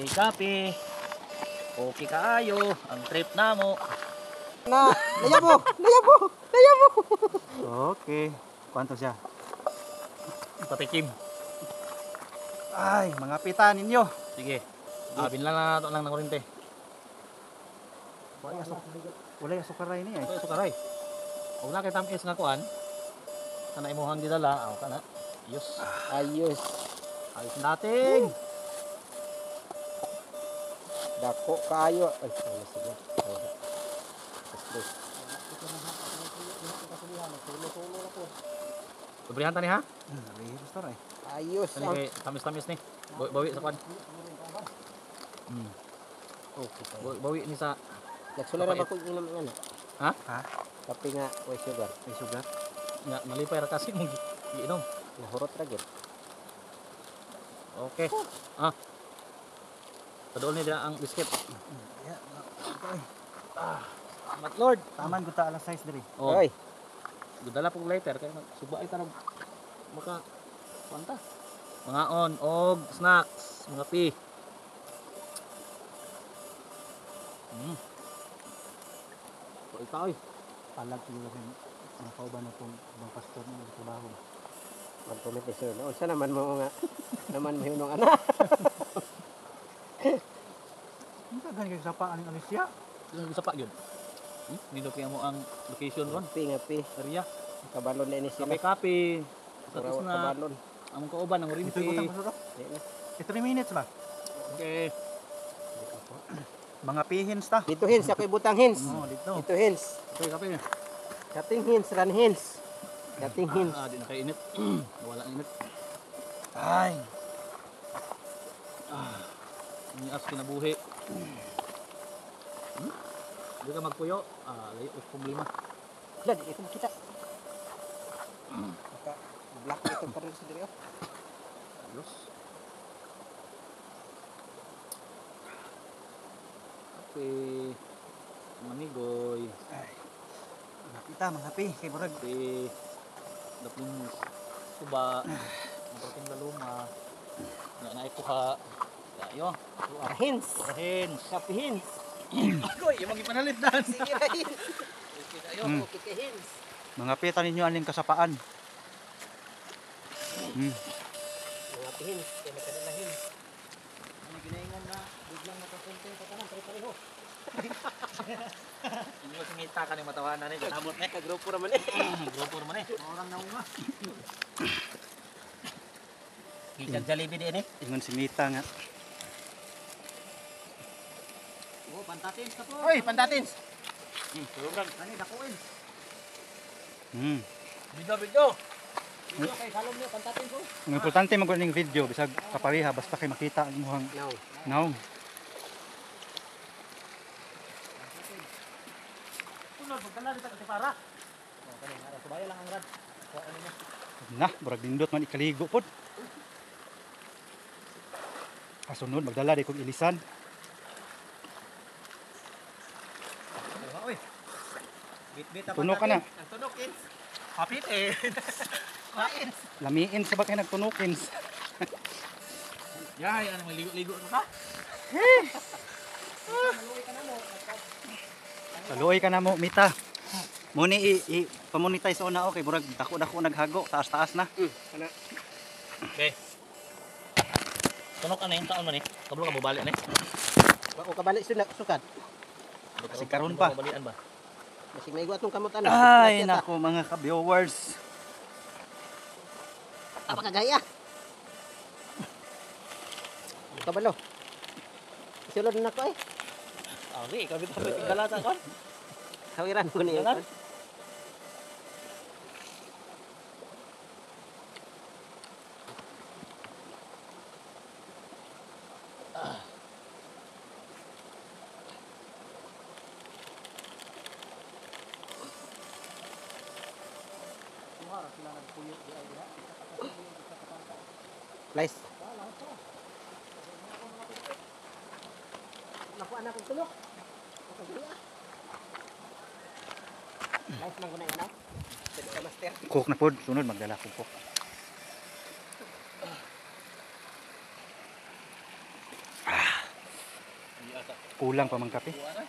Kape, kape. Okay kaayo ang trip namo. Na, layabo, layabo, layabo. Okay. Kwanto siya? Patikim. Ay, mga pita ninyo. Sige. Abin lang na nato lang ng kurente. Walay asuk. Walay asukaray ni ay. Ito sukaray. Og na kay tamis nga kuan. Kana imuhang gidala, aw kana. Ayos. Ayos. Ayos natin. Dako kaayo. Ay, ano sige. Ay. Sobrihan ta ni ha? Pastor ay. Ayos. Kani kay tamis-tamis ni. Bawi sa kuan. Okay. Bawi ni sa Nagsular na ba ko inom nga na? Ha? Ha? Kape nga way sugar. May sugar. Nga malipay ra kasi mong giinom. Nahurot ra gyud. Okay. Ah. Paduol ni dira ang biscuit. Yeah. Ay, Salamat Lord. taman gud ta alas size diri. Oh. Oy, Gudala pong lighter kay suba ay tarong maka kwanta. Mga on og snacks, mga pi. Oy pa oy. Palag siguro sa mga kauban na itong ibang pastor na nagtrabaho. Mag-comment ni sir. Unsa naman mo nga naman mahunong ana. Ano ka gani kay sapa aning Alicia? Sa pa gyud. Nindot kaya mo ang location ron, Pi nga pi. area. Kabalon na ni sila. Kape kape. Sa Mura na kabalon. among kauban ang Ito rinti. yung pastor. Di na. 3 minutes ba? Okay. Mga pihins ta. Dito hins, ako ibutang hins. Oh, dito. Dito hins. Kape kape. Kating hins, ran hins. Kating hins. Ah, di na kay init. Wala init. Ay, Nias kinabuhi. Di ka magpuyo. Ah, layo og problema. Wala, di ko makita. Maka black ito pa rin sa diri oh. Ayos. Kape. Manigoy. ay. Mga pita, mga pi, kay murag. Kape. Dapling suba. Ang laluma. Nga na ikuha. Ayo. Hins. Hins. Kape hins. Agoy, imong gipanalit dan. Sige ra hins. Ayo. Okay kay hins. Mga pita ninyo aning kasapaan. Mga pihins, kay nakadala hins. Ano ginaingon na biglang makakunti pa tanan pare-pareho. Inyo singita ka ni matawanan ni katabot ni. Kagrupo ra man eh. Grupo naman eh. Orang naunga. Gikan Jollibee di ini. Ingon si Mita nga. Oh, pantatins ka po. Oy, pantatins. Sobrang. Ani dakuin. Video video. Video kay salom niyo pantatins ko. Ang importante man ning video bisag kapareha basta kay makita ang imong No. naong. Sunod pagdala dito kasi para. Oh, kani ara subaya lang ang rad. Kuha ano niya. Na, murag nindot man ikaligo pod. Kasunod magdala di kog ilisan. Kuha oy. Bit-bit ang Tuno ka na. Ang tunok hins. Hapit eh. Lamiin sa ba kay nagtunukins. Yay, ano maligo-ligo na ka? Kaluoy ka na mo, Mita. Muni i pamonetize una okay, murag dako-dako naghago, taas-taas na. Ana. Okay. Tunok ano yung taon man eh. Kablo ka bubali na eh. Wa ko kabalik sunak sukad. Kasi karon pa. Balian ba? Masig maigo atong kamot ana. Ay, nako mga ka-viewers. Apa kagaya? Kabalo. Sulod na ko eh. Ah, okay, ikaw bitaw tigdala sa kon. Hawiran ko niya. Dalan? Lice. Nakuha na akong tulok. Lice man ko na yun, ah. Pwede ka, master. Cook na pod, sunod magdala kog cook. Ah. Kulang pa man kape. Kuha na.